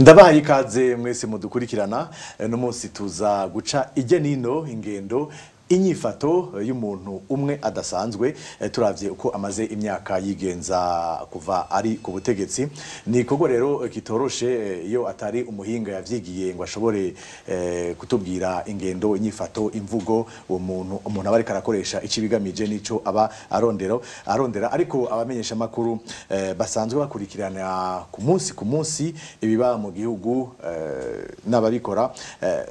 Ndabahaye ikaze mwese mudukurikirana. No munsi tuza guca ijya nino ingendo, inyifato y'umuntu umwe adasanzwe, turavye uko amaze imyaka yigenza kuva ari ku butegetsi. Ni ikorwa rero kitoroshe iyo atari umuhinga yavyigiye ngo ashobore kutubwira ingendo, inyifato, imvugo uwo muntu umuntu aba ariko arakoresha, ikibigamije nico aba arondera. Ariko abamenyesha makuru basanzwe bakurikirana ku munsi ku munsi ibiba mu gihugu n'ababikora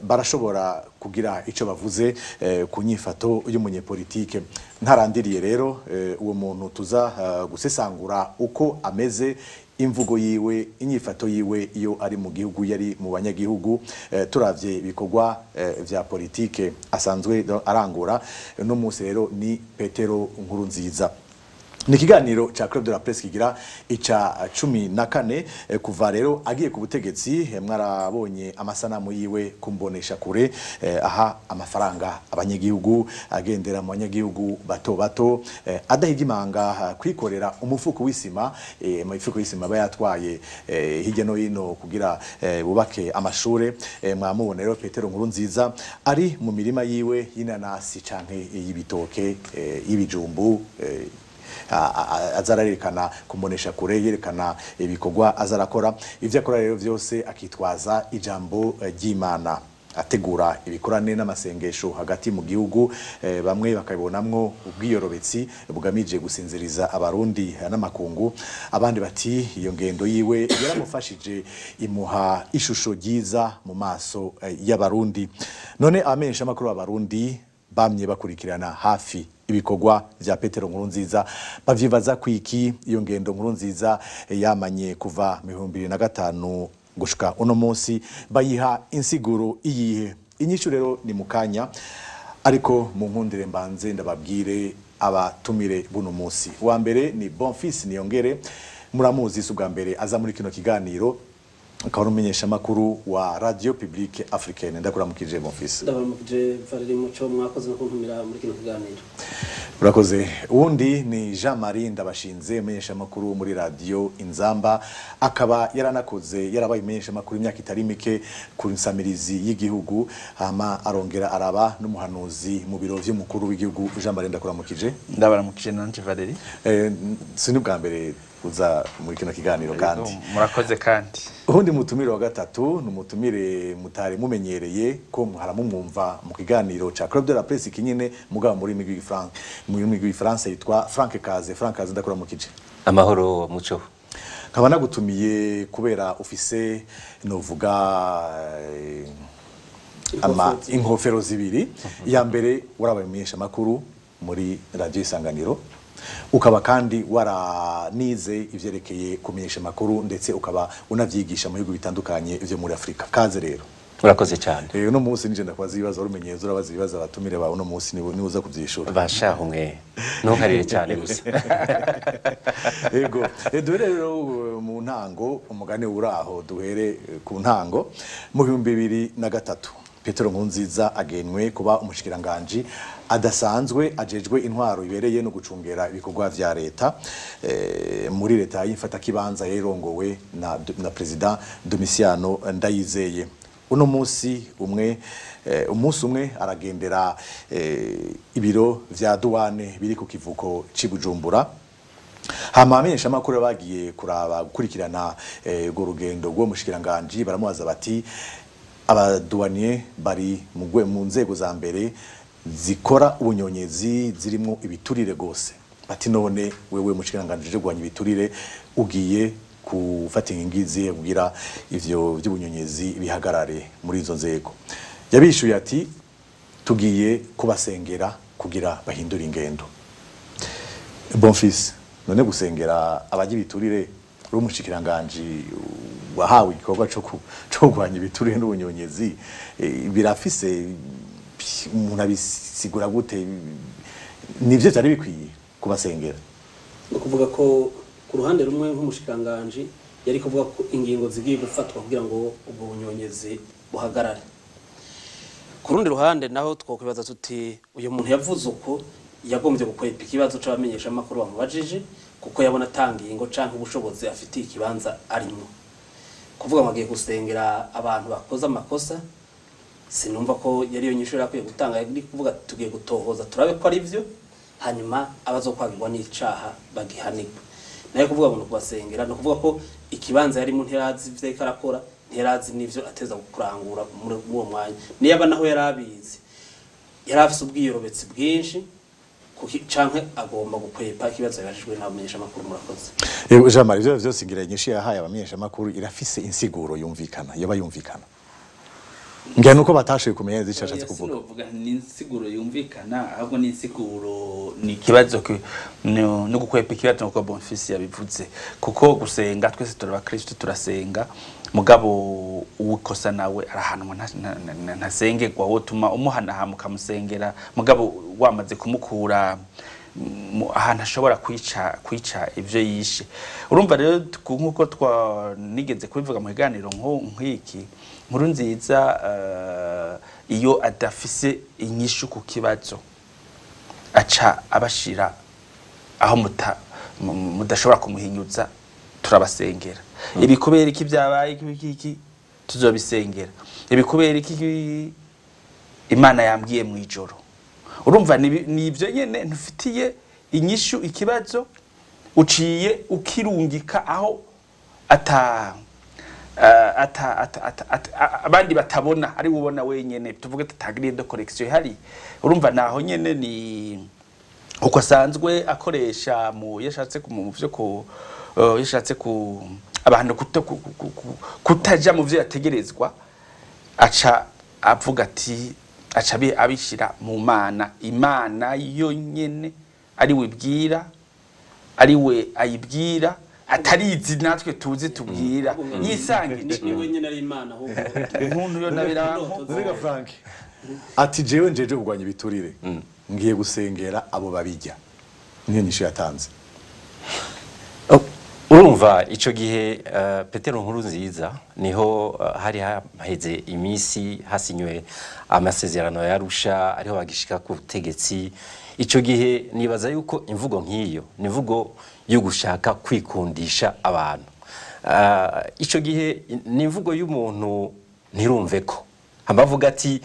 barashobora kugira ico bavuze ku nyifato y'umunyepolitike. Ntarandiriye rero, uwo muntu tuza gusesangura uko ameze, imvugo yiwe, inyifato yiwe iyo ari mu gihugu, yari mu banyagihugu, turavye ibikorwa vya politike asanzwe arangura no munsi rero, ni Petero Nkurunziza. Ni ikiganiro cha Club de la Presse kigira ica 14 kuva rero agiye ku butegetsi. Mwarabonye amasanamu yiwe kumbonesha kure, aha amafaranga abanyagihugu, agendera mu banyagihugu bato bato, adahiga imanga kwikorera umufuko w'isima, mu mifuko w'isima aba yatwaye hirya no hino kugira bubake amashure. Mwamubona rero Petero Nkurunziza ari mu mirima yiwe y'inanasi canke y'ibitoke, y'ibijumbu, aza ararerekana kumbonesha kure, yerekana ibikorwa aza arakora. Ivyo akora rero vyose akitwaza ijambo ry'Imana, ategura ibikorane n'amasengesho hagati mu gihugu. Bamwe bakabibonamwo ubwiyorobetsi bugamije gusinziriza Abarundi n'amakungu, abandi bati iyo ngendo yiwe yaramufashije, imuha ishusho ryiza mu maso y'Abarundi. None abamenyesha amakuru b'Abarundi bamye bakurikirana hafi ibikorwa vya Petero Nkurunziza bavyibaza kwiki? Iyo ngendo Nkurunziza yamanye kuva mu 2005 gushika uno munsi bayiha insiguro iyihe? Inyishu rero ni mukanya, ariko mu nkundire mbanze ndababwire abatumire buno munsi. Wa mbere ni Bonfils Niyongere, muramuzi, si ubwa mbere aza muri kino kiganiro, akaba ari umumenyeshamakuru wa Radio Publique Africaine. Ndakuramukije, Bonfils. Ndabaramukije, Valeri Muco, mwakoze no kuntumira muri kino kiganiro. Urakoze. Uwundi ni Jean Marie Ndabashinze, umumenyeshamakuru muri Radio Inzamba, akaba yaranakoze, yarabaye umumenyeshamakuru imyaka itari mike ku nsamirizi y'igihugu, hama arongera araba n'umuhanuzi mu biro vy'umukuru w'igihugu. Jean Marie, ndakuramukije. Ndabaramukije nanje, Valeri. Si n'ubwa mbere uza muri kino kiganiro kandi. Murakoze kandi. Ubundi mutumire wa gatatu ni umutumire mutari mumenyereye ko haramumwumva mu kiganiro ca Club de la Presse kinyene, mugabo muri migwi Frank, muri migwi France, yitwa Frank Kaze. Frank Kaze, ndakuramukije. Amahoro, Muco. Nkaba nagutumiye kubera ufise, novuga, ama inkofero zibiri. Iya mbere, warabaye umumenyesha makuru muri Radio Isanganiro, ukaba kandi waranize ivyerekeye kumenyesha makuru, ndetse ukaba unavyigisha mu bihugu bitandukanye vyo muri Afrika. Kaze rero. Murakoze cyane. Uno munsi nije ndakwaza ibibazo, urumenyereza urabaza ibibazo abatumire bawe, uno munsi ni uza kuvyishura. Bashaho mwe, ntunkarire cyane gusa. Ego. Duhere rero mu ntango, umugani uraho, duhere ku ntango. Mu 2003 Petero Nkurunziza agenwe kuba umushikiranganji adasanzwe ajejwe intwaro ibereye no gucungera ibikorwa vya leta, muri leta y'imfatakibanza yarongowe na President Domiciano Ndayizeye. Uno munsi umwe, umunsi umwe aragendera ibiro vya douane biri ku kivuko c'i Bujumbura. Hama abamenyeshamakuru bagiye kuraba, gukurikirana urwo rugendo rw'uwo mushikiranganji baramubaza bati: "Abadouaniers bari mu nzego za mbere zikora ubunyonyezi, zirimo ibiturire gose." Bati: "None wewe mushikiranganji uje kurwanya ibiturire, ugiye gufata ingingo kugira ivyo vy'ubunyonyezi bihagarare muri izo nzego?" Yabishuye ati: "Tugiye kubasengera kugira bahindure ingendo." Bonfils, none gusengera abajya ibiturire, uri umushikiranganji wahawe igikorwa co kurwanya ibiturire n'ubunyonyezi, birafise umuntu abisigura gute? Nivyo vyari bikwiye kubasengera? Ni ukuvuga ko ku ruhande rumwe, nk'umushikiranganji, yari kuvuga ko ingingo zigiye gufatwa kugira ngo ubwo bunyonyezi buhagarare. Ku rundi ruhande naho twokwibaza tuti uyu muntu yavuze uko yagombye gukwepa ikibazo c'abamenyeshamakuru bamubajije, kuko yabona atanga ingingo canke ubushobozi afitiye ikibanza arimo. Kuvuga ngo agiye gusengera abantu bakoze amakosa, sinumva ko yari yo nyishu yari akwiye gutanga. Yari kuvuga ati, tugiye gutohoza turabe ko ari byo, hanyuma abazokwagirwa n'icaha bagihanirwe. Nayo kuvuga ngo ni ukubasengera, ni ukuvuga ko ikibanza yarimo ntiyarazi ivyo ariko arakora, ntiyarazi n'ivyo ateza kurangura muri uwo mwanya. Niyaba naho yari abizi, yari afise ubwiyorobetsi bwinshi canke agomba gukwepa ikibazo yabajijwe n'abamenyeshamakuru. Murakoze. Yego, Jean Marie, ivyo vyose ngira inyishu yahaye abamenyeshamakuru irafise insiguro yumvikana, yoba yumvikana. Ngira nuko batashoboye kumenya neza ico ashatse kuvuga. Sinovuga ni insiguro yumvikana, ahubwo ni insiguro, ni ikibazo no gukwepa ikibazo, nkuko Bonfils yabivuze. Kuko gusenga, twese turi abakristo, turasenga, mugabo uwikosa nawe arahanwa, ntasengerwa. Wotuma umuhana mukamusengera, mugabo wamaze kumukura ahantu ashobora kwica ivyo yishe. Urumva rero, nkuko twanigeze kubivuga mu kiganiro nk'iki, nkuru nziza iyo adafise inyishu ku kibazo, aca abashira aho mudashobora kumuhinyuza. Turabasengera ibi kubera iki byabaye, iki iki iki tuzobisengera ibi kubera iki, Imana yambwiye mu ijoro. Urumva ni ibyo nyene, ntufitiye inyishu ikibazo, uciye ukirungika aho ata ata ata ata abandi batabona, ari ubona wenyene. Tuvuge tuta grille de correction ihari. Urumva naho nyene ni uko asanzwe akoresha mu yashatse mu vyo ku yashatse ku abantu kutaja mu vyo yategerezwa, aca avuga ati, aca abishira mu Mana. Imana yonyene ari we bwira, ari we ayibwira, atarizi natwe tuzi tubwira yisangije. Ni wenyine ari Imana ahubwo. Umuntu yo nabiranko. Mbega Frank ati: "Jewe njeje kurwanya ibiturire, ngiye gusengera abo babijya." Niyo nyishu yatanze. Oh, urumva ico gihe Petero Nkurunziza niho hari haheze iminsi hasinywe amasezerano ya Arusha, ariho bagishika ku butegetsi. Ico gihe nibaza yuko imvugo nk'iyo ni imvugo yo gushaka kwikundisha abantu. Ico gihe ni imvugo y'umuntu ntirumve ko abavuga ati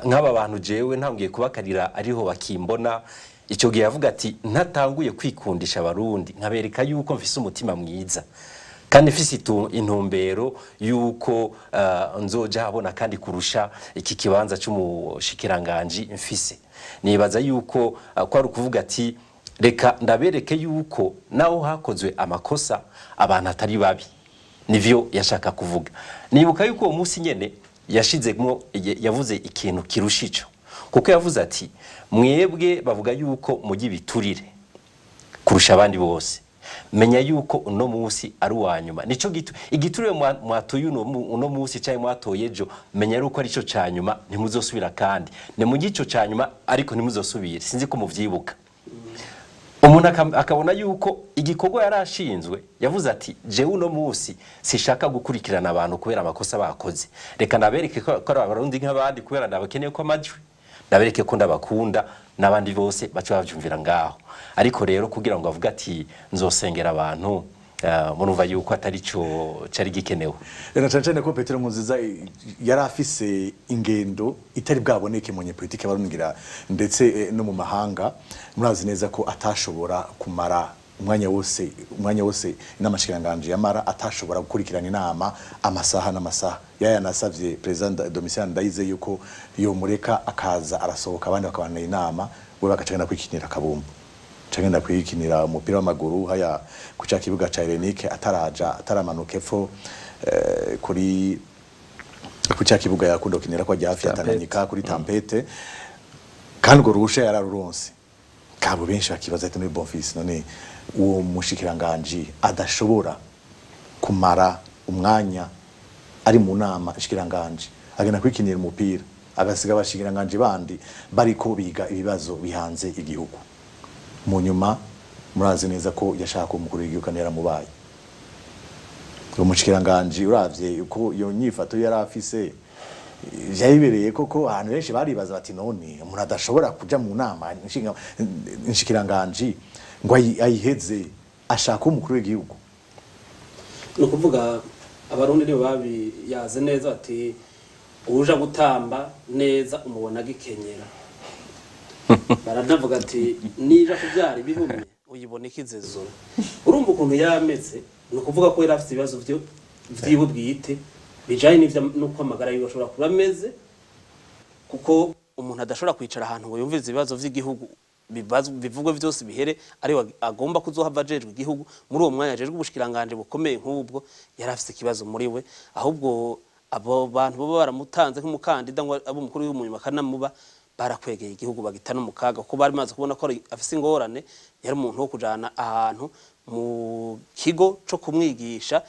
nk'aba bantu jewe ntangiye kubakarira ariho bakimbona. Icyo gihe avuga ati ntatanguye kwikundisha Abarundi, nkabereka yuko mfise umutima mwiza kandi mfise intumbero yuko nzoja habona kandi kurusha iki kibanza c'umushikiranganji mfise. Nibaza yuko ko ari ukuvuga ati reka ndabereke yuko naho hakozwe amakosa, abantu atari babi. Nivyo yashaka kuvuga. Nibuka yuko uwo munsi nyene yashizemo, yavuze ikintu kirusha ico, kuko yavuze ati mwebwe bavuga yuko mujya ibiturire kurusha abandi bose, menya yuko uno munsi ari uwa nyuma. Nico gitu igiturire mwatoye uno munsi cyangwa mwatoye ejo, menya yuko ari cyo ca nyuma, ntimuzosubira. Kandi ni mu gico ca nyuma, ariko ntimuzosubire. Sinzi ko muvyibuka. Umuntu akabona yuko igikorwa yari ashinzwe, yavuze ati jewe uno munsi sishaka gukurikirana abantu kubera amakosa bakoze, reka nabereke ko ari Abarundi nk'abandi, kubera ndabakeneye ko amajwi, ndabereke ko ndabakunda n'abandi bose baca bavyumvira ngaho. Ariko rero kugira ngo avuge ati nzosengera abantu, murumva yuko atari cyo cari gikenewe. Na cane cane ko Petero Nkurunziza yari afise ingendo itari bwaboneke mu nyepolitike barungira ndetse no mu mahanga. Murazi neza ko atashobora kumara umwanya wose inama nshikiranganji yamara, atashobora gukurikirana inama amasaha n'amasaha. Yaya yanasavye President Domitien Ndayizeye yuko yomureka akaza arasohoka, abandi bakabana inama, we bagaca kwikinira akabumbu canke ndakwikinira umupira w'amaguru haya ku ca kibuga ca Helenique, ataraja ataramanuka epfo kuri ku ca kibuga yakunda gukinira ko hafi ya Tanganyika kuri Tempête. Kandi urwo ruhusha yararuronse. Kabo benshi bakibaza ati muri Bonfils, none uwo mushikiranganji adashobora kumara umwanya ari mu nama nshikiranganji, agenda kwikinira umupira, agasiga abashikiranganji bandi bariko biga ibibazo bihanze igihugu? Mu nyuma murazi neza ko yashaka ko umukuru w'igihugu, kandi yaramubaye uwo mushikiranganji. Uravye uko iyo nyifato yari afise, vyabibereye koko ahantu benshi baribaza bati none umuntu adashobora kuja mu nama nshikiranganji ngo ayiheze, ashaka umukuru w'igihugu? Ni ukuvuga Abarundi nibo babiyaze neza bati uja gutamba neza umubona agikenyera. Baranavuga ati nija kubyara ibihumye uyibona ikizezura. Urumva ukuntu yameze, ni ukuvuga ko yari afite ibibazo vyiwe bwite bijanye n'ivyo nuko amagara yiwe ashobora kuba ameze, kuko umuntu adashobora kwicara ahantu ngo yumvirize ibibazo vy'igihugu bivugwe vyose bihere, ari agomba kuzohava ajejwe igihugu. Muri uwo mwanya ajejwe ubushikiranganje bukomeye nk'ubwo, yari afise ikibazo muri we. Ahubwo abo bantu baba baramutanze nk'umukandida ngo abe umukuru w'igihugu, munyuma akanamuba, barakwegeye igihugu bagita no mu kaga, kuko bari bamaze kubona ko afise ingorane. Yari umuntu wo kujana ahantu mu kigo co kumwigisha,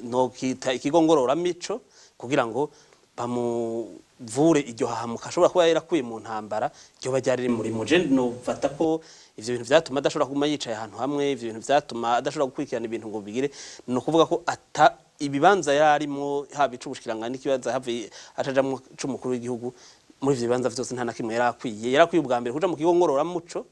no kita ikigo ngororamicco, kugira ngo bamuvure iryo hahamuka ashobora kuba yarakuye mu ntambara ryoba ryari riri muri muje. Nofata ko ivyo bintu vyatuma adashobora kuguma yicaye ahantu hamwe, ivyo bintu vyatuma adashobora gukurikirana ibintu ngo bigire, ni ukuvuga ko ata ibibanza yari arimwo, haba ic'ubushikiranganje n'ikibanza havuye acajamwo c'umukuru w'igihugu, muri ivyo bibanza vyose nta na kimwe yari akwiye. Yari akwiye ubwa mbere kuja mu kigo ngororamuco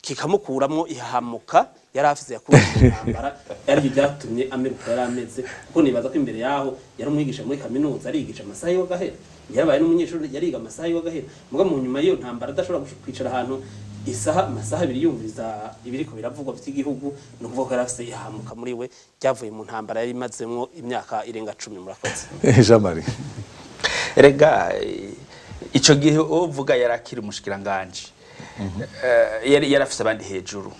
kikamukuramwo ihahamuka yari afise yakuye mu ntambara, arivyo vyatumye ameruka yari ameze. Kuko nibaza ko imbere yaho yari umwigisha muri kaminuza, arigisha amasaha yiwe agahera, yarabaye n'umunyeshuri yariga amasaha yiwe agahera. Muga mu nyuma y'iyo ntambara adashobora kwicara ahantu isaha, amasaha abiri yumviriza ibiriko biravugwa vy'igihugu, ni ukuvuga ko yari afise ihahamuka muri we ryavuye mu ntambara yari imazemwo imyaka irenga 10. Murakoze. Jean Marie. Erega ico gihe uvuga yarakiri umushikiranganje, yari yarafise abandi hejuru.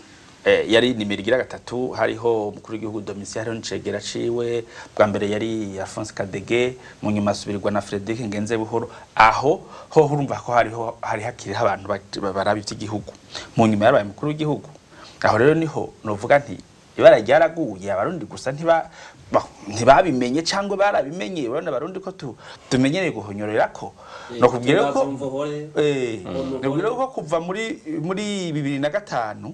Yari nimero igira gatatu, hariho umukuru w'igihugu Domitien, hariho n'icegera ciwe. Bwa mbere yari Alphonse Kadege, mu nyuma asubirirwa na Frederic Ngenzebuhoro. Aho ho urumva ko hariho hari hakiriho abantu baraba ivy'igihugu. Mu nyuma yarabaye umukuru w'igihugu. Aho rero niho novuga nti ibara ryaraguye, abarundi gusa ntibabimenye cyangwa barabimenye. Urabona abarundi ko tumenyereye guhonyorera ko nokubwira ko nokubwira ko kuva muri 2005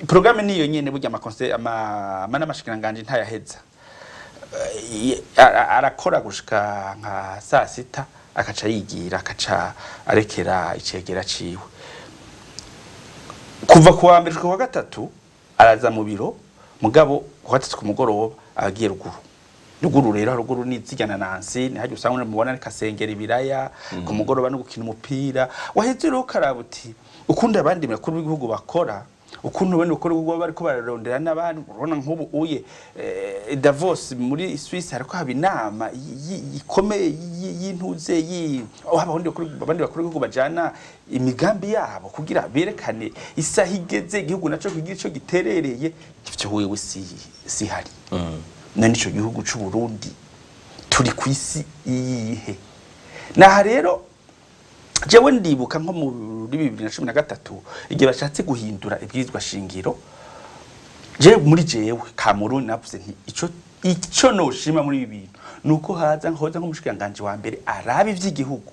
programme niyo nyene, burya ama conseil ama n'amashikiranganje ntayaheza. Arakora gushika nka saa sita, akaca yigira, akaca arekera icegera ciwe. Kuva kuwa mbere gushika kuwa gatatu araza mu biro, mugabo kuwa gatatu ku mugoroba abagiye ruguru. Ruguru rero, ruguru ni zigana Nancy, ni hajya usanga mubona ari kasengera ibiraya ku mugoroba no gukina umupira. Waheze rero ukaraba uti ukundi abandi bakuru b'igihugu bakora, ukuntu ubona ukora ubwo bariko bararondera n'abandi. Urabona nk'ubu uye Davos muri Suisse hariko haba inama ikomeye y'intuze aho abandi bakuru b'igihugu bajana imigambi yabo kugira berekane isaha igeze igihugu naco kugira ico giterereye. Ivyo wewe si hari none ico gihugu c'u Burundi turi kwisi iyihe? Naha rero jewe ndibuka nko muri 2013 igihe bashatse guhindura ibwirizwa shingiro, je muri jewe Kamuru navuze nti ico noshima muri ibi bintu nuko haza nkoza nk'umushikiranganje wa mbere arabe ivy'igihugu,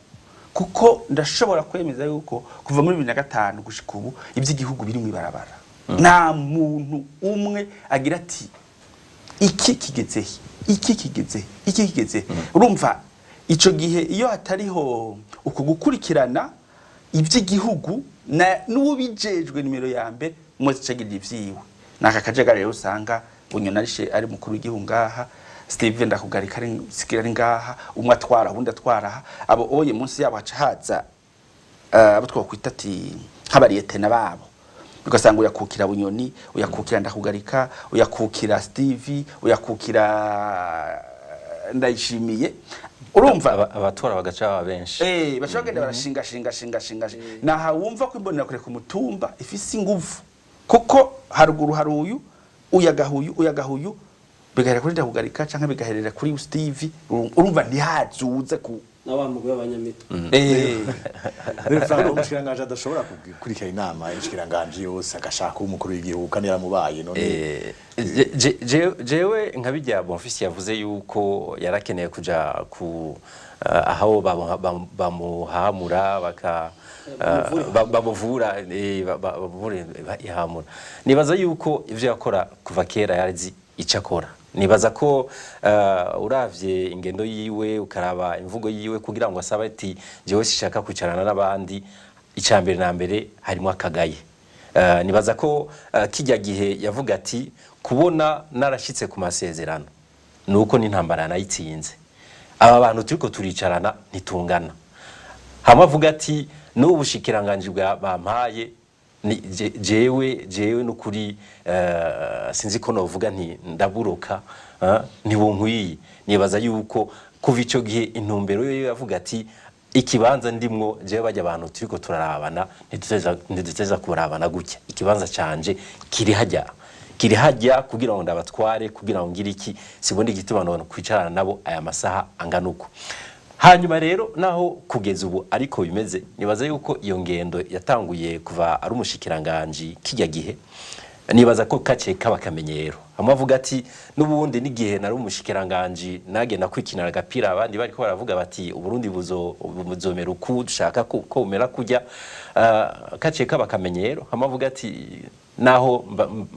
kuko ndashobora kwemeza yuko kuva muri 2005 gushika ubu ivy'igihugu biri mu ibarabara. Nta muntu umwe agira ati iki kigeze, iki kigeze, iki kigeze. Urumva ico gihe iyo hatariho uko gukurikirana ivy'igihugu n'ubijejwe nimero ya mbere mwese cagira ivyiwe. Naka kajagari rero usanga Bunyonarishe ari mukuru w'igihugu ngaha, Steven Ndakugarika ari sikira ari ngaha, umwe atwara undi atwara, abo oye munsi yabo haca haza abo twakwita ati nk'abariyetena babo. Ugasanga uyakukira Bunyoni, uyakukira Ndakugarika, uyakukira Steve, uyakukira Ndayishimiye. Urumva abatora bagaca benshi. Baca bagenda barashinga shinga shinga shinga. Naha wumva ko imbonera kure ku mutumba ifise inguvu, kuko haruguru haruyu uyagahuyu uyagahuyu bigaherera kuri Ndakugarika canke bigaherera kuri Steve. Urumva ntihazuze ku n'abamugwe b'abanyamitwe. Rero umushikiranganje adashobora gukurikira inama y'ishikiranganje yose agashaka umukuru w'igihugu kandi yaramubaye none. Jewe nka bijya Bonfils yavuze yuko yarakeneye kuja ku aho bamuhamura baka bamuvura ihamura. Nibaza yuko ivyo yakora kuva kera yarazi ico akora. Nibaza ko uravye ingendo yiwe ukaraba imvugo yiwe kugira ngo asabe ati jewe sishaka kwicarana n'abandi, icambere na mbere harimo akagaye. Nibaza ko kijya gihe yavuga ati kubona narashitse ku masezerano Nuko n'intambara nayitsinze, aba bantu turiko turicarana ntitungana. Hamwe avuga ati n'ubu bushikiranganji bwa bampaye ni jewe nukuri, sinzi ko novuga nti ndaburoka, ntibunkwiye. Nibaza yuko kuva ico gihe intumbero yo yavuga ati ikibanza ndimwo jewe bajya abantu turiko turarabana ntiduteza kurabana gutya, ikibanza canje kiri hajya, kiri hajya kugira ngo ndabatware, kugira ngo ngire iki, sibone igituma none kwicarana nabo aya masaha angana uko. Hanyuma rero naho kugeza ubu ariko bimeze, nibaza yuko iyo ngendo yatanguye kuva ari umushikiranganji kijya gihe, nibaza ko kace kaba kamenyero. Hamwe avuga ati n'ubundi n'igihe nari umushikiranganji nagenda kwikinira agapira, abandi bariko baravuga bati Uburundi buzomera uku dushaka ko bumera kujya, kace kaba kamenyero. Hamwe avuga ati naho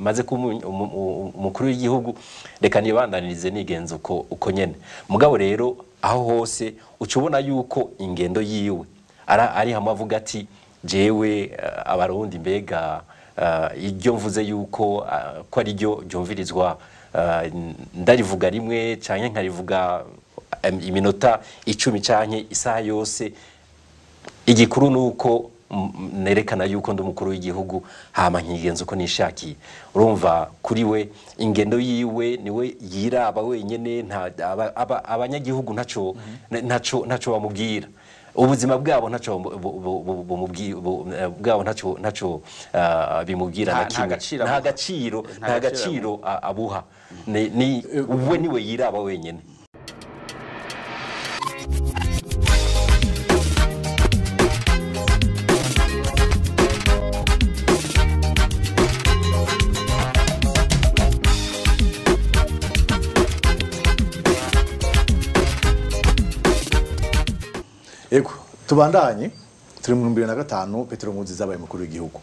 maze kuba umukuru w'igihugu reka nibandanirize nigenza uko nyene. Mugabo rero aho hose ucubona yuko ingendo yiwe ari hamwe avuga ati jewe abarundi mbega iryo mvuze yuko ko ari ryo ryumvirizwa, ndarivuga rimwe canke nkarivuga iminota 10 canke isaha yose, igikuru nuko nerekana yuko ndi umukuru w'igihugu hama nkigenza uko nishakiye. Urumva kuri we ingendo yiwe niwe yiraba wenyene, nta abanyagihugu ntaco bamubwira, ubuzima bwabo ntaco bwabo ntaco bimubwira na kimwe, nta gaciro abuha, ni we niwe yiraba wenyene. Ego tubandanye turi mu 2005 Petero Nkurunziza abaye umukuru w'igihugu,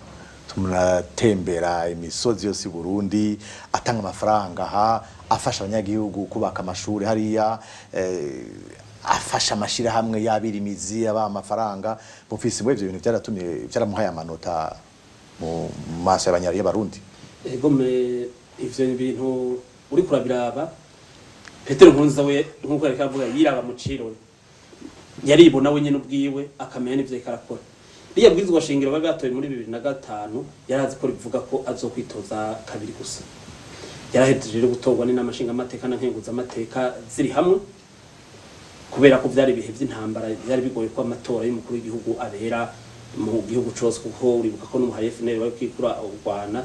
tumunatembera imisozi yose Burundi, atanga amafaranga ha afasha abanyagihugu kubaka amashuri hariya, afasha amashira hamwe yabirimizi aba amafaranga. Bufisi mwe ivyo bintu byaratumye byaramuhaye amanota mu maso y'abanyari y'abarundi. Ego me ivyo bintu uri kurabiraba Petero Nkurunziza we nkuko ariko avuga yiraba mu ciro, yaribona we nyene ubwiwe akamenya n'ivyo ikarakora. Riya bwizwa shingiro bari batoye muri 2005 yarazi ko rivuga ko azokwitoza kabiri gusa. Yarahejeje rero gutorwa n'inama nshingamateka na nkenguza amateka ziri hamwe, kubera ko vyari ibihe vy'intambara byari bigoye ko amatora y'umukuru w'igihugu abera mu gihugu cose, kuko uribuka ko n'umuhari FNL bari kwikura urwana,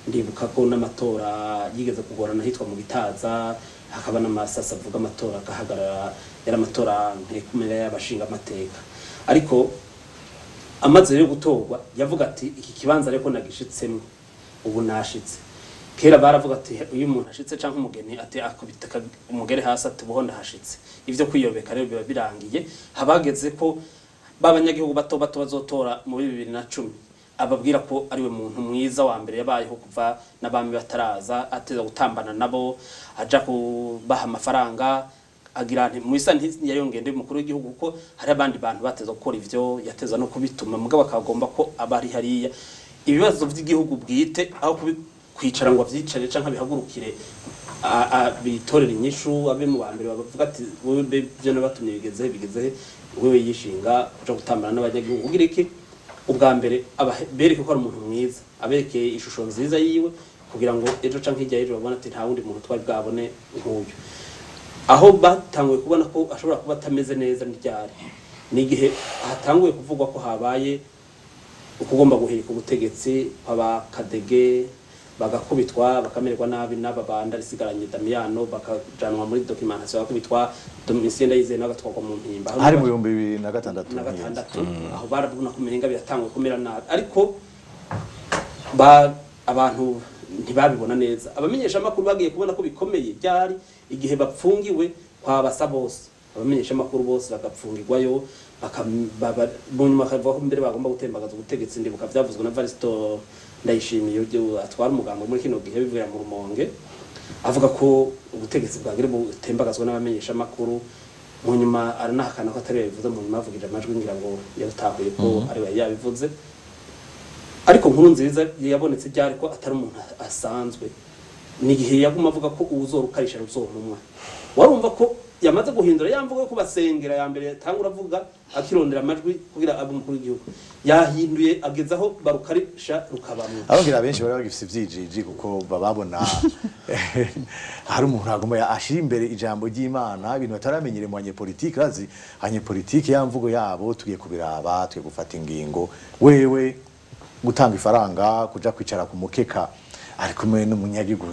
ndibuka ko n'amatora yigeze kugorana hitwa mu Gitaza, hakaba n'amasasa avuga amatora akahagarara, yari amatora ntekumera y'abashinga amateka. Ariko amaze rero gutorwa yavuga ati iki kibanza ariko nagishitsemo ubu nashitse. Kera baravuga ati uyu muntu ashitse canke umugeni ati akubita umugere hasi ati ubuho ndahashitse. Ivyo kwiyobeka rero biba birangiye, habageze ko babanyagihugu bato bato bazotora muri 2010 ababwira ko ariwe muntu mwiza wa mbere yabayeho kuva n'abami bataraza, ateza gutambana nabo, aja kubaha amafaranga, agira nti mwisa ntiyongende mukuru w'igihugu kuko hari abandi bantu bateza gukora ivyo yateza no kubituma, mugabo akagomba ko abari hariya ibibazo by'igihugu bwite aho kwicara ngo avyicare canke bihagurukire bitorera inyishu, abe mu bambere bavuga ati wewe byo nabatumye bigeze bigeze, wewe yishinga kuja gutambana n'abanyagihugu kugira iki? Ubwa mbere bereke ko ari umuntu mwiza, abereke ishusho nziza yiwe kugira ngo ejo canke hirya y'ejo babone ati nta wundi muntu twari bwabone nk'uyu. Aho batanguye kubona ko ashobora kuba atameze neza n'iryari ni igihe hatanguye kuvugwa ko habaye ukugomba guhirika ubutegetsi kwaba Kadege, bagakubitwa bakamererwa nabi n'aba banda risigaranye Damiano, bakajanwa muri documentation bakubitwa, Domitien Ndayizeye nawe agatwarwa mu mpimba hari mu 2006 aho barabona ko umenga biratangwe kumera nabi, ariko abantu ntibabibona neza. Abamenyesha makuru bagiye kubona ko bikomeye byari igihe bapfungiwe kwa basa bose, abamenyesha makuru bose bagapfungirwayo, bakabonyuma bakavuga ko mbere bagomba gutembagaza ubutegetsi. Ndibuka vyavuzwe na Varisto Ndayishimiye atwara umugambo muri kino gihe bivugira mu Rumonge, avuga ko ubutegetsi bwagire butembagazwa n'abamenyesha makuru. Mu nyuma aranahakana ko atari yabivuze, mu nyuma avugije amajwi ngira ngo yaratahuye ko ari we yabivuze. Ariko nkuru nziza yabonetse ryari ko atari umuntu asanzwe, Ni igihe yaguma avuga ko uwuzorukarisha ruzomumwa. Warumva ko yamaze guhindura ya mvugo yo kubasengera ya mbere tangura avuga akirondera amajwi kugira abe umukuru w'igihugu, yahinduye ageze aho barukarisha rukabamwe. Ababwira benshi bari bagifise ivyijiji kuko bababona hari umuntu agomba ashira imbere ijambo ry'Imana, ibintu bataramenyere mu banyepolitike. Bazi abanyepolitike ya mvugo yabo, tugiye kubiraba, tugiye gufata ingingo, wewe gutanga ifaranga kuja kwicara ku mukeka ari kumwe n'umunyagihugu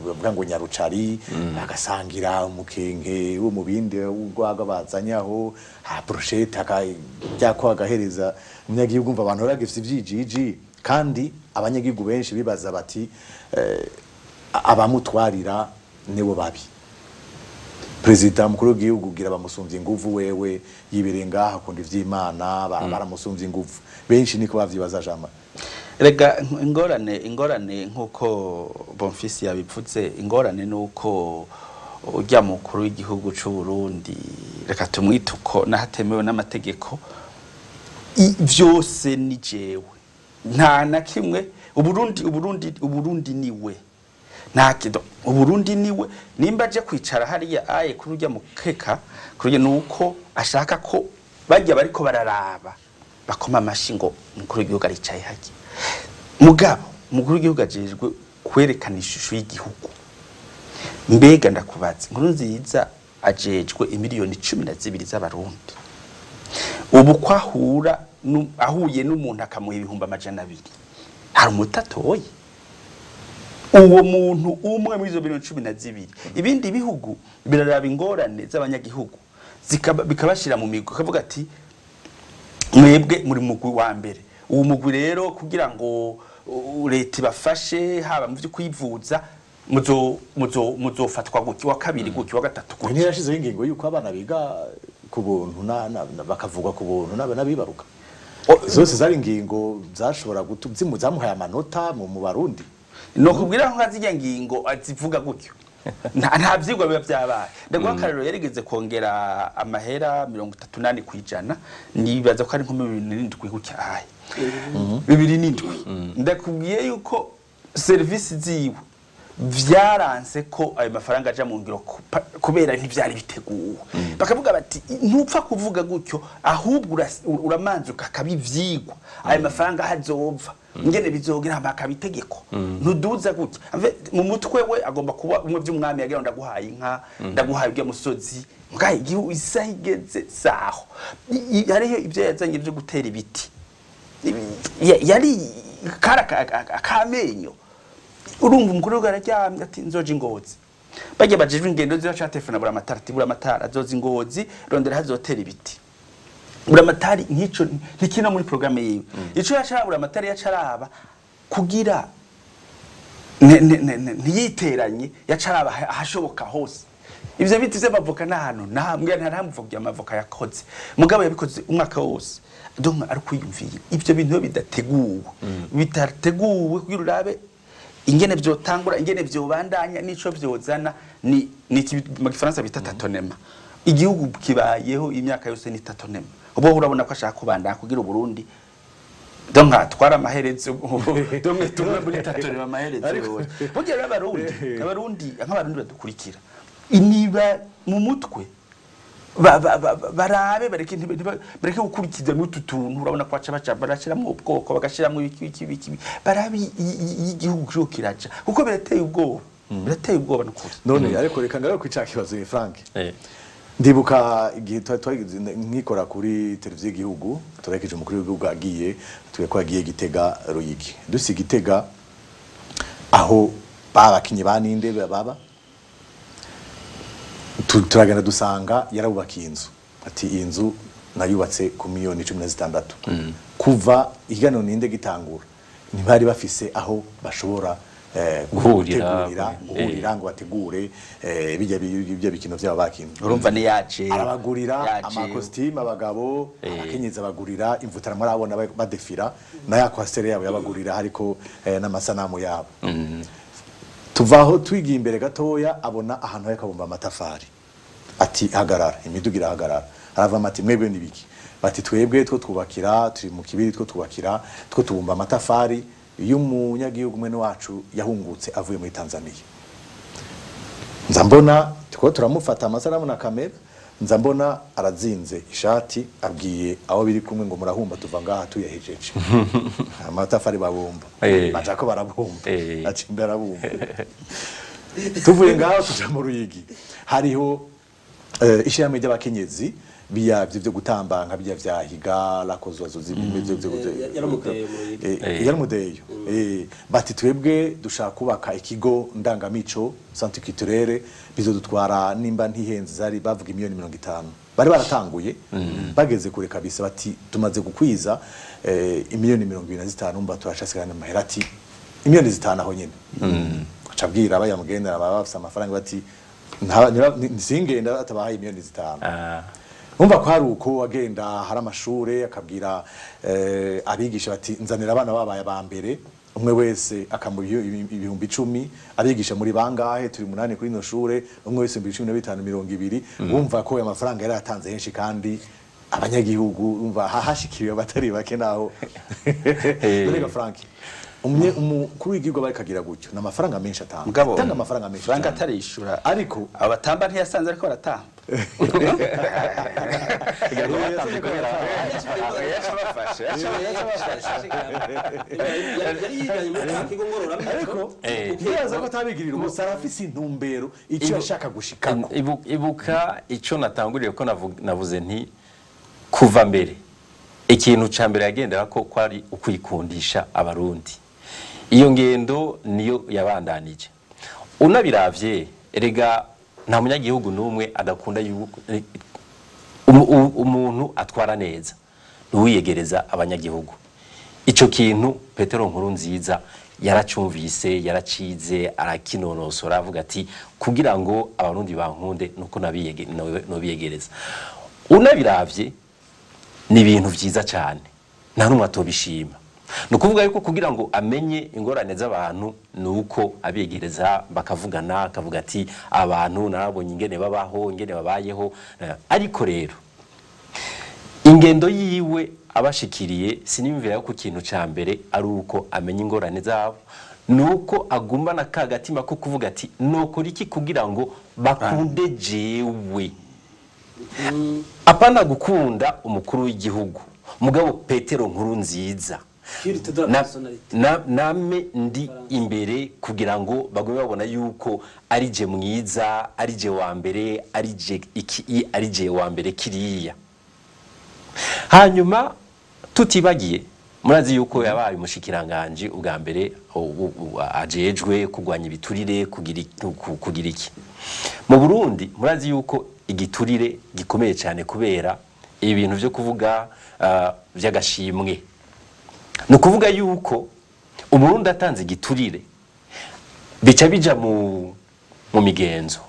bavuga ngo nyarucari, agasangira umukenke wo mu bindi urwaga bazanyaho ha brochette akajya ko agahereza umunyagihugu. Umva abantu bagifise ivyijiji, kandi abanyagihugu benshi bibaza bati abamutwarira nibo babi, perezida mukuru w'igihugu gira bamusumvye inguvu, wewe yibereye ngaha akunda ivy'Imana, baramusumvye inguvu. Benshi niko bavyibaza jama. Rega ingorane nk'uko Bonfisi yabivuze, ingorane nuko ujya mukuru w'igihugu c'u Burundi, reka tumwite uko nahatemewe n'amategeko, vyose ni jewe, nta na kimwe. Uburundi niwe, nta kido, Uburundi niwe. Nimba aje kwicara hariya aye kuri urya mukeka kuri nuko ashaka ko bajya bariko bararaba bakoma amashi ngo umukuru w'igihugu aricaye hajya. Mugabo umukuru w'igihugu ajejwe kwerekana ishusho y'igihugu. Mbega ndakubaza, Nkurunziza ajejwe imiliyoni 12 z'abarundi, ubu kwahura ahuye n'umuntu akamuha 200,000, hari umutatoye uwo muntu umwe muri izo miliyoni 12? Ibindi bihugu biraraba ingorane z'abanyagihugu bikabashira mu migwi, kavuga ati mwebwe muri mugwi wa mbere, uwo mugwi rero kugira ngo leta ibafashe haba mu byo kwivuza muzofatwa gutya, wa kabiri gutya, wa gatatu gutya. Ntiyashizeho ingingo yuko abana biga ku buntu bakavugwa ku buntu n'abibaruka. Zose zari ingingo zashobora zamuhaye amanota mu Barundi. No kubwira nka zirya ngingo azivuga gutyo nta vyigwa biba vyabaye. Ndaguha akarorero, yarigeze kongera amahera 38%, nibaza ko ari nko mu 2007 gutya ahaye 2007. Ndakubwiye yuko serivisi ziwe vyaranse ko ayo mafaranga aja mu ngiro kubera ntivyari biteguwe. Bakavuga bati ntupfa kuvuga gutyo, ahubwo uramanza ukakabivyigwa ayo mafaranga hazova ingene bizogera hama itegeko ntuduza gutya. Mu mutwe we agomba kuba umwe vy'umwami yagira ngo ndaguhaye inka, ndaguhaye urya musozi, mbwa igihugu isaha igeze saho. Hariho ibyo yazanye byo gutera ibiti, yari kara akamenyo. Urumva umukuru w'igihugu araryamye ati nzoja ingozi, bajya bajejwe ingendo ziba ca telefone bura amatara ati bura amatara azoza ingozi rondera hazotera ibiti. Buramatari nk'ico ntikino muri programme yiwe. Ico yacara Buramatari yacaraba kugira ntiyiteranye, yacaraba ahashoboka hose ivyo biti vy'amavoka n'ahantu ntamwe ntaramuvuga amavoka yakoze, mugabo yabikoze umwaka wose. Donc ari kwiyumvira ivyo bintu iyo bidateguwe kugira urabe ingene vyotangura, ingene vyobandanya n'ico vyozana, ni mu gifaransa bita tâtonnement. Igihugu kibayeho imyaka yose ni tâtonnement. Ubu urabona ko ashaka kubandanya kugira Uburundi donc atwara amaherezo, donc tumwe muri tâtonnement amaherezo yose. Burya rero abarundi nk'abarundi badukurikira niba mu mutwe barabe bareke bareke gukurikiza n'utu tuntu. Urabona ko baca baca barashiramwo ubwoko, bagashiramwo ibiki ibiki ibiki, barabe igihugu cyo kiraja kuko birateye ubwoba, birateye ubwoba n'ukuri. None ariko reka ngaruke kuri ca kibazo, Frank. Ndibuka igihe twari nkikora kuri televiziyo y'igihugu, turekeje umukuru w'igihugu agiye tuye ko agiye Gitega, Ruyigi, dusi Gitega aho babakinyi baninde baba turagenda dusanga yarabubakiye inzu, ati iyi nzu nayubatse ku miliyoni 16. Kuva ikiganiro ninde gitangura ntibari bafise aho bashobora Guhurira, gutegurira, guhurira ngo bategure bijya bikino vyabo bakina. Urumva ni yaje arabagurira yaje. Amakositimu abagabo, abakenyezi abagurira imvutara, murabona badefira na ya kwastere yabo yabagurira hariko n'amasanamu yabo. Tuvaho twigiye imbere gatoya, abona ahantu hari kabumba amatafari, ati hagarara, imiduga irahagarara. Aravama ati mwebwe nibiki? Bati twebwe two twubakira, turi mu kibiri, two twubakira, two tubumba amatafari y'umunyagihugu mwene wacu yahungutse avuye muri Tanzania. Nza mbona tuko turamufata amasanamu na kamera, nza mbona arazinze ishati, abwiye aho biri kumwe ngo murahumba tuva ngaha tuyahejeje. Amatafari babumba, baja ko barabumba, acinda arabumba. Tuvuye ngaho tuja mu Ruyigi, hariho ishirahamwe ry'abakenyezi biya byo gutamba nka bijya vyahiga lakozwazo z'ibyo byo Yaramudeyo mu Ruyigi. Yaramudeyo. Bati twebwe dushaka kubaka ikigo ndangamico centre culturel, bizodutwara nimba ntihenze zari bavuga imiliyoni 50. Bari baratanguye bageze kure kabisa, bati tumaze gukwiza imiliyoni 25, mba turashasigana amahera ati imiliyoni 5 aho nyene. Acabwira abayamugendera baba bafise amafaranga bati nsingenda atabahaye imiliyoni 5. Umva ko hari uko agenda hari amashure akabwira abigisha bati nzanira abana babaye aba mbere, umwe wese akamuha 10,000, abigisha muri bangahe turi 8 kuri ino shure, umwe wese 15,000 20. Wumva ko ayo mafaranga yari atanze henshi kandi abanyagihugu umva hahashikiriwe batari bake naho. Mbega Frank, umukuru w'igihugu bari kagira gutyo na amafaranga menshi atanga. Atanga amafaranga menshi. Frank atarishura. Ariko abatamba ntiyasanze ariko baratamba. Ariko ntiyaza ko atabigirira umusara afise intumbero icyo yashaka gushikako. Ibuka ico natanguriye ko navuze nti kuva mbere ikintu ca mbere yagendera ko kwari ukwikundisha abarundi. Iyo ngendo niyo yabandanije. Unabiravye erega nta munyagihugu n'umwe adakunda umuntu atwara neza uwiyegereza abanyagihugu. Ico kintu Petero Nkurunziza yaracumvise, yaracize, arakinonosora, avuga ati kugira ngo abarundi bankunde nuko nabiyegereza. Unabiravye ni ibintu vyiza cyane, nta numwe atobishima. Nukuvuga yuko kugira ngo amenye ingorane z'abantu nuko abiyegereza bakavugana, akavuga ati abantu narabonye ingene babaho, ingene babayeho. Ariko rero ingendo yiwe abashikiriye sinimvira yuko ikintu ca mbere ari uko amenye ingorane zabo, nuko agumana kagatima ko kuvuga ati nokora iki kugira ngo bakunde jewe. Apana gukunda umukuru w'igihugu mugabo Petero Nkurunziza name ndi imbere kugira ngo bagume babona yuko ari je mwiza, ari je wa mbere, ari je iki, ari je wa mbere kiriya. Hanyuma tutibagiye murazi yuko yabaye umushikiranganje ubwa mbere ajejwe kugwanya ibiturire, kugira iki mu Burundi. Murazi yuko igiturire gikomeye cyane kubera ibintu byo kuvuga by'agashimwe. Ni ukuvuga yuko Umurundi atanze igiturire bica bija mu migenzo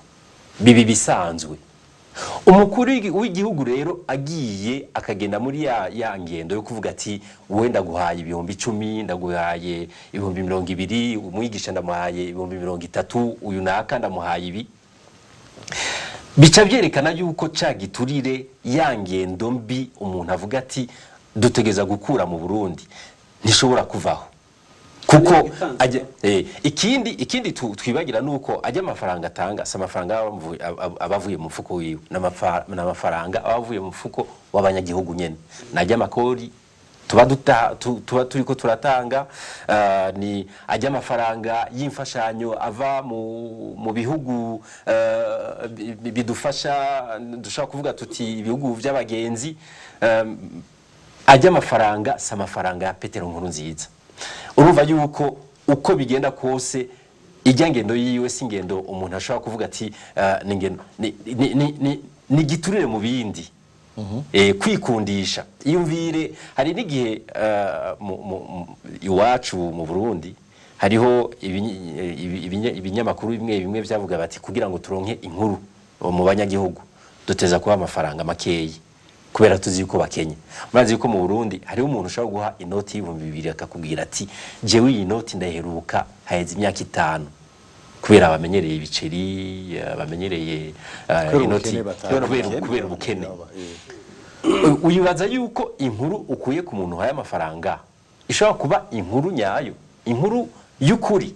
bibi bisanzwe. Umukuru w'igihugu rero agiye akagenda muri ya ngendo yo kuvuga ati wowe ndaguhaye 10,000, ndaguhaye 20,000, umwigisha ndamuhaye 30,000, uyu naka ndamuhaye ibi, bica byerekana yuko ca giturire ya ngendo mbi umuntu avuga ati dutegeza gukura mu Burundi ntishobora kuvaho. Kuko ikindi twibagira nuko ajya amafaranga atanga si amafaranga abavuye mu mufuko wiwe, n'amafaranga abavuye mu mufuko w'abanyagihugu nyene, najya amakori tuba turiko turatanga, ni ajya amafaranga y'imfashanyo ava mu bihugu bidufasha, dushobora kuvuga tuti ibihugu by'abagenzi. Ajya amafaranga si amafaranga ya Petero Nkurunziza. Urumva yuko uko bigenda kose ijya ngendo yiwe si ngendo umuntu ashobora kuvuga ati ni giturire mu bindi. Kwikundisha iyumvire. Hari n'igihe iwacu mu Burundi hariho ibinyamakuru bimwe bimwe byavuga bati kugira ngo turonke inkuru mu banyagihugu duteza kuba amafaranga makeyi kubera tuzi yuko bakenye. Murazi yuko mu Burundi hariho umuntu ushobora guha inoti y'2000 akakubwira ati jewe iyi noti ndaheruka haheze imyaka 5, kubera abamenyereye ibiceri, abamenyereye inoti kubera ubukene. Uyibaza yuko inkuru ukuye ku muntu uhaye amafaranga ishobora kuba inkuru nyayo, inkuru y'ukuri.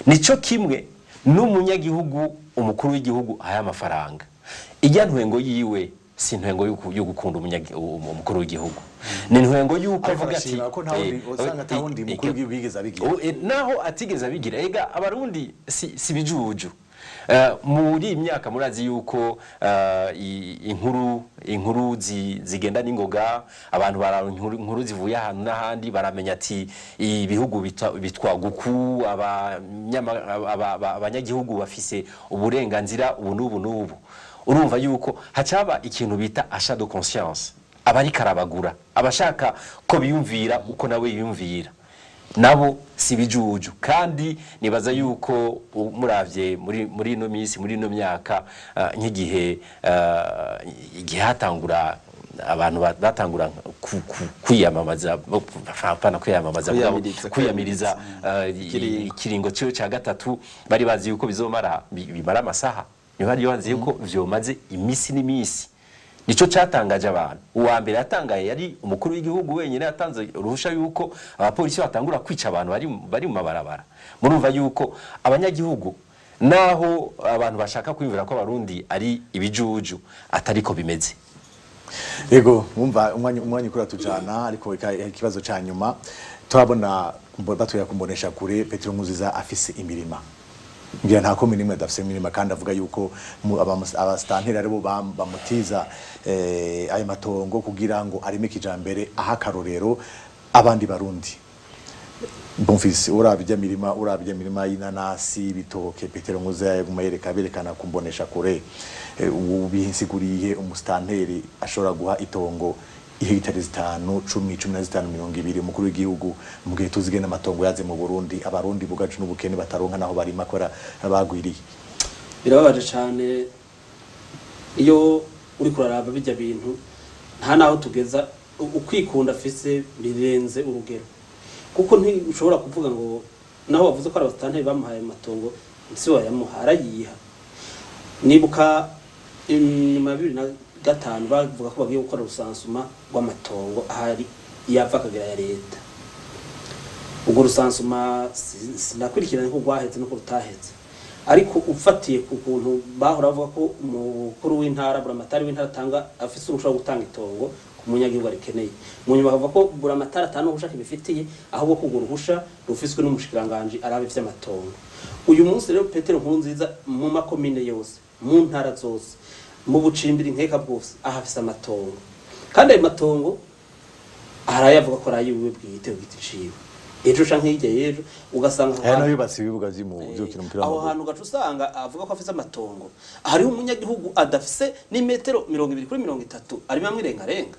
Nico kimwe N'umunyagihugu umukuru w'igihugu aya amafaranga, ijya ntwengo yiwe si ntwengo yo gukunda umukuru w'igihugu, ni ntwengo yuko Ariko avuga ati arashima ko nta wundi usanga ata wundi mukuru w'igihugu yigeze abigira. Naho atigeze abigira, ega Abarundi si bijuju. Muri iyi myaka murazi yuko inkuru zigenda n'ingoga, abantu bara inkuru zivuye ahantu n'ahandi, baramenya ati ibihugu bitwa guku, abanyagihugu bafise uburenganzira ubu n'ubu n'ubu. Urumva yuko hacaba ikintu bita achat de conscience, abariko arabagura abashaka ko biyumvira uko nawe yiyumvira, nabo si bijuju. Kandi nibaza yuko muravye muri ino minsi, muri ino myaka, nk'igihe igihe hatangura abantu batangura kwiyamamaza, apana kwiyamamaza, mugabo Kwiyamiriza, kwiyamiriza Ikiringo. ikiringo ciwe ca gatatu, bari bazi yuko bizomara bimara amasaha, niho bari bazi yuko vyomaze imisi n'imisi. Nico catangaje abantu. Uwa mbere yatangaye yari umukuru w'igihugu wenyine yatanze uruhusha yuko abapolisi batangura kwica abantu bari mu mabarabara. Murumva yuko abanyagihugu, naho abantu bashaka kwiyumvira ko Abarundi ari ibijuju, atariko bimeze. Yego, mwumva umwanya ukura tujana, ariko ikibazo ca nyuma turabona batuya kumbonesha kure Petero Nkurunziza afise imirima, ngira nta komine imwe adafise imirima, kandi avuga yuko abasitanteri aribo bamutiza ayo matongo kugira ngo arime kijambere, aha akarorero abandi Barundi. Bonfils, urabye imirima, urabye imirima y'inanasi, ibitoke Petero Nkurunziza yaguma yereka berekana kumbonesha kure, ubu bihinsiguriye umusitanteri ashobora guha itongo ihegitari 5, 10, 15, 20 umukuru w'igihugu, mu gihe tuzi gena amatongo yaze mu Burundi, Abarundi bugacu n'ubukene bataronka naho barima kora bagwiriye? Birababaje cyane iyo uri kuraraba bijya bintu, nta naho tugeza ukwikunda afise birenze urugero, kuko ntushobora kuvuga ngo naho bavuze ko ari abasitanteri bamuhaye amatongo, si we yamuha, arayiha. Nibuka inyuma ya 2005 bavuga ko bagiye gukora urusansuma rw'amatongo ahari yava akagera ya leta. Ubwo rusansuma sinakurikiranye ko rwaheze no ko rutaheze, ariko ufatiye ku kuntu bahora bavuga ko umukuru w'intara, buramatari w'intara atanga, afise uruhusha rwo gutanga itongo ku munyagihugu arikeneye, mu nyuma bavuga ko buramatari atanga uruhusha kibifitiye, ahubwo ko urwo ruhusha rufiswe n'umushikiranganji araba ivy'amatongo. Uyu munsi rero Petero Nkurunziza mu makomine yose, mu ntara zose, mu bucimbiri nkeka bwose ahafise amatongo, kandi ayo matongo arayavuga ko arayiwe bwite ku giti ciwe. Ejo canke hirya y'ejo ugasanga aho Aya nayo hantu yubatse ibibuga vy'umukino w'umupira aho w'amaguru. hantu ugaca usanga avuga ko afise amatongo, hariho umunyagihugu adafise n'imetero 20 kuri 30 arimo amwirengarenga.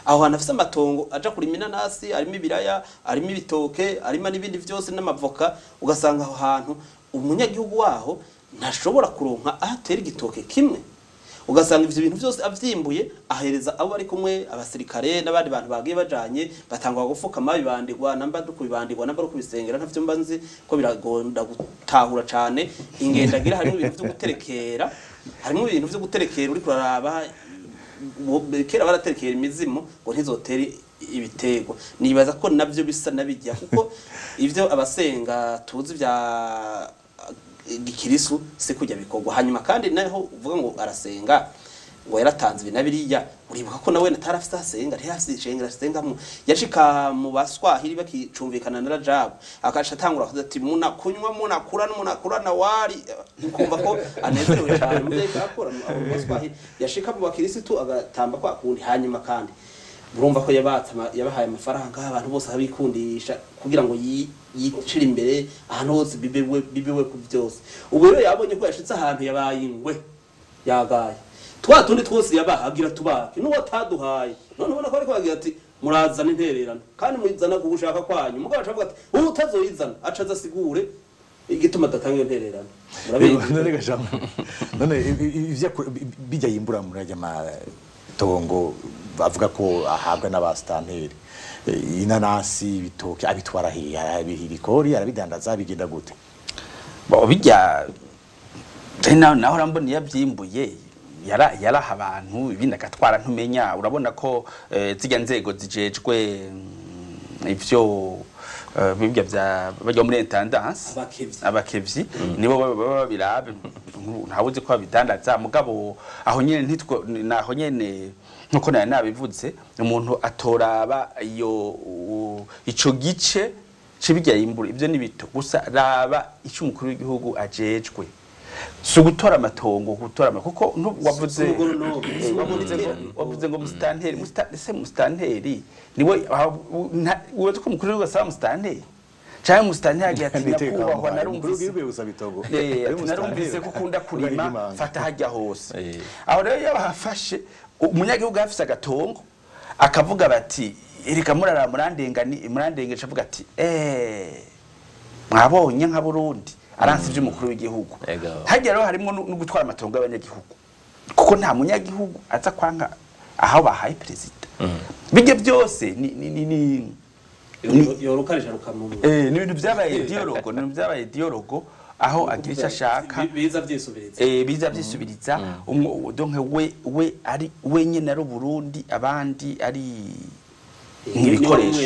Aho hantu afise amatongo aja kurima inanasi, arimo ibiraya, arimo ibitoke, arimo n'ibindi vyose n'amavoka, ugasanga aho hantu umunyagihugu waho ntashobora kuronka aho atera igitoke kimwe. Ugasanga ivyo bintu vyose avyimbuye ahereza abo bari kumwe, abasirikare n'abandi bantu bagiye bajanye, batangwa gufukama bibandigwa namba kubibandikwa namba kubisengera, ntavyo mba nzi ko biragonda gutahura cane ingendagira. Harimo ibintu vyo guterekera, harimo ibintu vyo guterekera, uri kuraraba kera baraterekera imizimu ngo ntizotere ibiterwa. Nibaza ko navyo bisa nabijya, kuko ivyo abasenga tuzi vya gikirisu si kujya bikorwa. Hanyuma kandi naho uvuga ngo arasenga, ngo yaratanze ibi na biriya, uribuka ko nawe atarafise aho asenga, ntiyafise ishengero asengamwo, yashika mu Baswahili bakicumvikana na Rajabu, akaca atangura kuvuga ati muna kunywa, muna kula, muna kula na wali, ukumva ko anezerewe cyane mu byo akora abo Baswahili. Yashika mu bakirisitu agatamba kwa kundi. Hanyuma kandi urumva ko yabahaye amafaranga abantu bose abikundisha kugira ngo yicire imbere ahantu hose, bibewe ku byose. Ubu rero yabonye ko yashitse ahantu yabaye ingwe yagaye, twa tundi twose yabaha agira tubake n'uwo ataduhaye. None ubona ko ariko bagira ati murazana intererano kandi muyizana ku gushaka kwanyu, mugabo aca avuga ati ubu utazoyizana aca aza asigure igituma adatanga iyo ntererano. Murabizi. None gashama, none ivyo bijya yimbura muri ajya matongo avuga ko ahabwa n'abasitanteri, inanasi, ibitoke, abitwara hehe? Arabihira ikori, arabidandaza, bigenda gute? Bo bijya naho urambona iyo abyimbuye yaraha abantu, ibindi agatwara ntumenya. Urabona ko zirya nzego zijejwe ivyo bibya bya bajya muri intendance, Abakevyi. Abakevyi nibo baba babirabe, ntawuzi ko babidandaza. Mugabo aho nyene ntitwo naho nyene, nkuko nari nabivuze, umuntu atoraba iyo ico gice c'ibirya yimbura, ivyo ni bito gusa. Raba ico umukuru w'igihugu ajejwe, si ugutora amatongo, gutora kuko wavuze Si umugoronome, si wavuze ngo musitanteri, ese musitanteri niwe ubaze ko umukuru w'igihugu asaba musitanteri, canke musitanteri agira ati: "Nyakubahwa, narumvise Umukuru w'igihugu itongo. Ati narumvise ko ukunda kurima, fata hajya hose." Aho rero iyo bahafashe, umunyagihugu afise agatongo, akavuga bati: "Erega murara murandengani, murandengesha," avuga ati: "Mwabonye nka Burundi aranse ivy'umukuru w'igihugu." Ego. Hajya rero harimwo no gutwara amatongo y'abanyagihugu, kuko nta munyagihugu aza kwanka aho bahaye perezida. Bijya byose ni Yorukarije rukamumwe. Ni ibintu byabaye dialogue, ni ibintu byabaye dialogue aho agira icyo ashaka. Biza vyisubiriza. Biza byisubiriza. Umwe donc we ari wenyene ari Burundi, abandi ari nk'ibikoresho.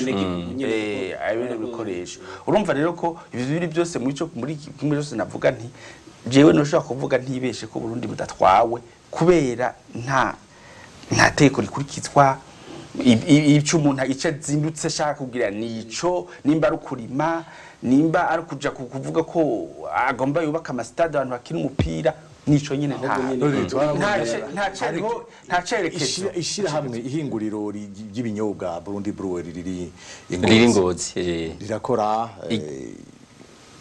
Ari ibikoresho. Urumva rero ko ibyo biri byose muri cyo, muri kimwe cyose navuga nti jewe noshobora kuvuga ntibeshe ko Burundi budatwawe, kubera nta teko rikurikizwa. Ico umuntu ico azindutse ashaka kugira nico, nimba ari ukurima, nimba ari kuja kuvuga ko agomba yubaka amasitade abantu bakina umupira, nico nyene nta Ahubwo nyene. Nta cerekezo. Ishirahamwe ihinguriro ry'ibinyobwa Burundi Brewery riri i Ngozi. Riri Ngozi. Rirakora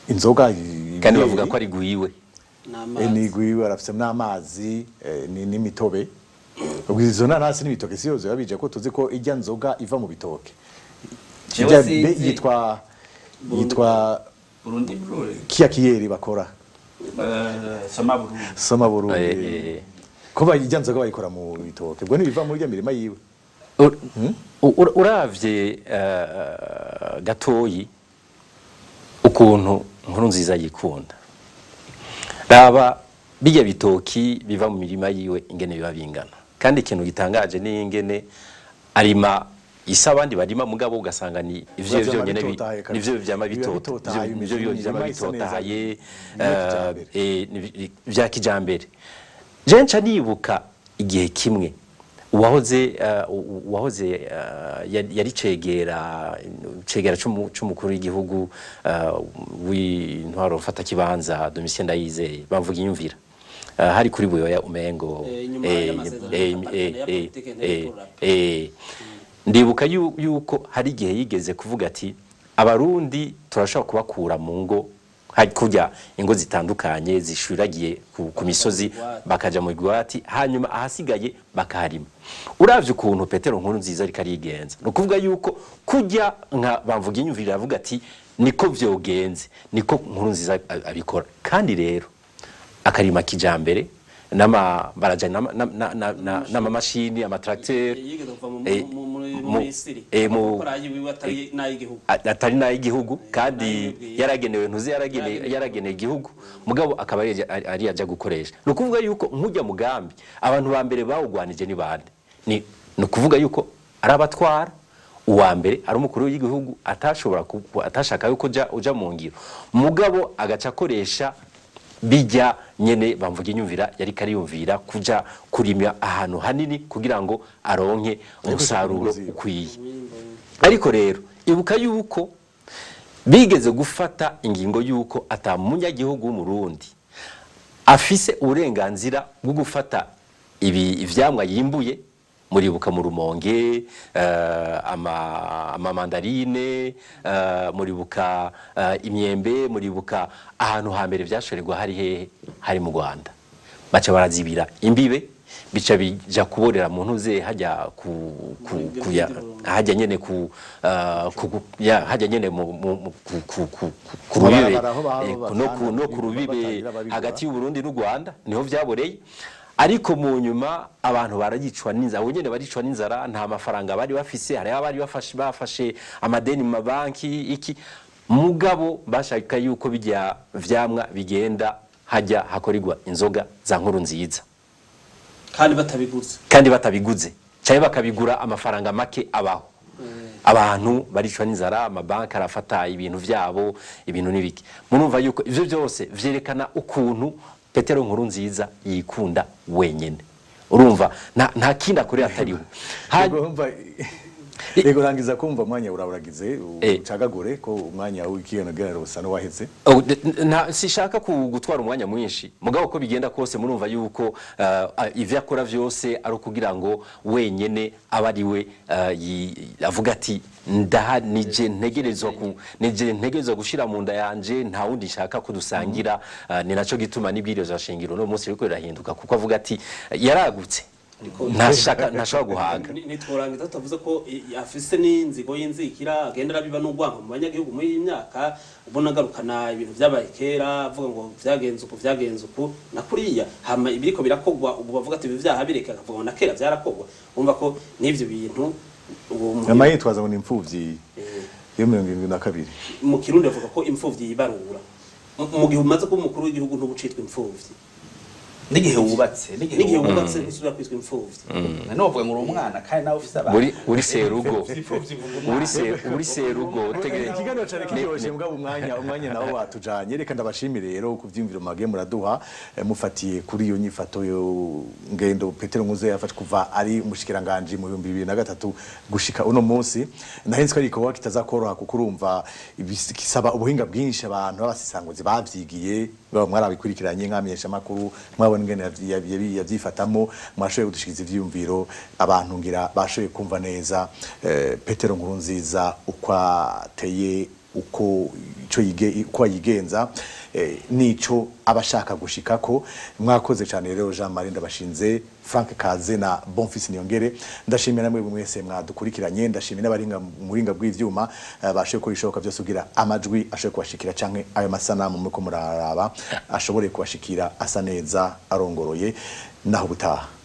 inzoga. Kandi bavuga ko ari gwiwe. N'amazi. Ni gwiwe, arafise n'amazi, n'imitobe. Ubwo izo nanasi n'ibitoke si yose babije, ko tuzi ko ijya nzoga iva mu bitoke. Jewe Ijya sinzi. Yitwa Burundi Brewery. Kiya kiyeri bakora. Soma Burundi. Soma Burundi. Ko ijya nzoga bayikora mu bitoke, ubwo ntibiva muri ijya mirima yiwe. Uravye gatoyi ukuntu Nkuru Nziza yikunda, raba bijya bitoki biva mu mirima yiwe ingene biba bingana. Kandi ikintu gitangaje ni ingene arima isi abandi barima, mugabo ugasanga ni ivyo Biba vyama vyonyene bitotahaye kabisa. nivyo vyama Biba bitotahaye, nivyo vyama imirima isa neza. bitotahaye. Bimwe kijambere. Vya kijambere. Je nca nibuka igihe kimwe uwahoze yari cegera c'umukuru w'igihugu w'intwaro mfatakibanza, Domitien Ndayizeye, bavuga inyumvira, hari kuri Buyoya umengo. Inyuma y'amasezerano ya partenariat politique interne. Ndibuka yuko hari igihe yigeze kuvuga ati: "Abarundi turashobora kubakura mu ngo, hari kurya ingo zitandukanye zishuragiye ku misozi, bakaja mu gwati, hanyuma ahasigaye bakaharima." Uravye ukuntu Petero Nkuru Nziza ariko arigenza, ni ukuvuga yuko kurya nka bamvuga inyumvira avuga ati niko vyogenze, niko Nkuru Nziza abikora. Kandi rero akarima kijambere n'ama baraja n'amamashini, amatracteur. Yigeze kuva mu Misiri gukora ayiwiwe atari n'ay'igihugu. Atari n'ay'igihugu kandi. N'ay'igihugu. Yaragenewe ntuzi yaragenewe, yaragenewe igihugu, mugabo akaba ari yaja gukoresha. Ni ukuvuga yuko nkujya mugambi abantu ba mbere bawugwanije ni bande? Ni ukuvuga yuko ari abatwara, uwa mbere ari umukuru w'igihugu atashobora atashaka yuko uja mu ngiro, mugabo agaca akoresha bijya nyene bamvuga inyumvira yari kariyumvira kuja kurimya ahantu hanini kugira ngo aronke umusaruro ukwiye. Ariko rero ibuka yuko bigeze gufata ingingo yuko ata munyagihugu w'Umurundi afise uburenganzira bwo gufata ibi ivyamwa yimbuye. Muribuka mu Rumonge amamandarine, muribuka imyembe, muribuka ahantu hambere vyashorerwa hari hehe? Hari mu Rwanda. Baca barazibira imbibe, bica bija kuborera mu ntuze hajya ku ya, hajya nyene ku ya hajya nyene mu ku rubibe. Mabarabara aho no ku rubibe batangira babigura. Hagati y'u Burundi n'u Rwanda niho vyaboreye. Ariko mu nyuma abantu baragicwa n'inzara, abo nyene baricwa n'inzara, nta mafaranga bari bafise. Hari abari bafashe amadeni mu mabanki iki, mugabo bashaka yuko bijya vyamwa bigenda hajya hakorerwa inzoga za Nkuru Nziza. Kandi batabiguze. Kandi batabiguze cyangwa bakabigura amafaranga make abaho. Abantu baricwa n'inzara, amabanki arafata ibintu vyabo, ibintu n'ibiki. Murumva yuko ivyo byose vyerekana ukuntu Petero Nkurunziza yikunda wenyene. Urumva nta kindi akorera atariwe. Yego, rangiza kumva umwanya uraburagize, ucagagure ko umwanya w'ikiganiro usa n'uwaheze. Sishaka gutwara umwanya mwinshi, mugabo ko bigenda kose murumva yuko ivyo akora vyose ari ukugira ngo wenyene aba ari we avuga ati ndaha nije ntegerezwa gushira mu nda yanje, nta wundi nshaka ko dusangira. Ni naco gituma n'ibwirizwa shingiro no munsi riko rirahinduka, kuko avuga ati yaragutse, ntashaka guhaga. Nitworangiza tutavuze ko afise n'inzigo y'inzikira, agenda arabiba n'urwanko mu banyagihugu muri iyi myaka, ubona agarukana ibintu vyabaye kera, avuga ngo vyagenze uku, vyagenze uku na kuriya, hama ibiriko birakogwa ubu bavuga ati ibi vyaha bireka, akavuga ngo na kera vyarakogwa. Urumva ko n'ivyo bintu nyama yitwaza ngo ni imfuvyi yo 72. Mu Kirundi bavuga ko imfuvyi yibarura. Mu gihe umaze kuba umukuru w'igihugu ntubucitwa imfuvyi. N'igihe wubatse, n'igihe wubatse ntusubira kwitwa imfuvyi. None uvuga ngo uri umwana kandi nawe ufise abana. Uri serugo. Uri serugo. Ikiganiro cyane kiryoshe, mugabo umwanya nawo watujanye. Reka ndabashimire rero ku vyumviro mwagiye muraduha, mufatiye kuri iyo nyifato yo ngendo Petero Nkurunziza yafashe kuva ari umushikiranganje mu 2003 gushika uno munsi. Nahenze ko ariko kitazakoroha, kuko urumva kisaba ubuhinga bwinshi, abantu babasisanguzi bavyigiye, mwarabikurikiranye nkamenyesha makuru, mwabona ingene yavyifatamo, mwashoboye gudushikiza ivyiyumviro, abantu ngira bashoboye kumva neza Petero Nkurunziza uko ateye, uko ico yige, uko yigenza, nico abashaka gushikako. Mwakoze cyane rero Jean Marie Ndabashinze, Frank Kaze na Bonfils Niyongere. Ndashimira namwe mwese mwadukurikiranye, ndashimira n'abaringa muringa bw'ivyuma bashoboye gukora ishoboka byose kugira amajwi ashoboye kubashikira, canke ayo masanamu muko muraraba ashobore kubashikira asa neza arongoroye. Naho butaha.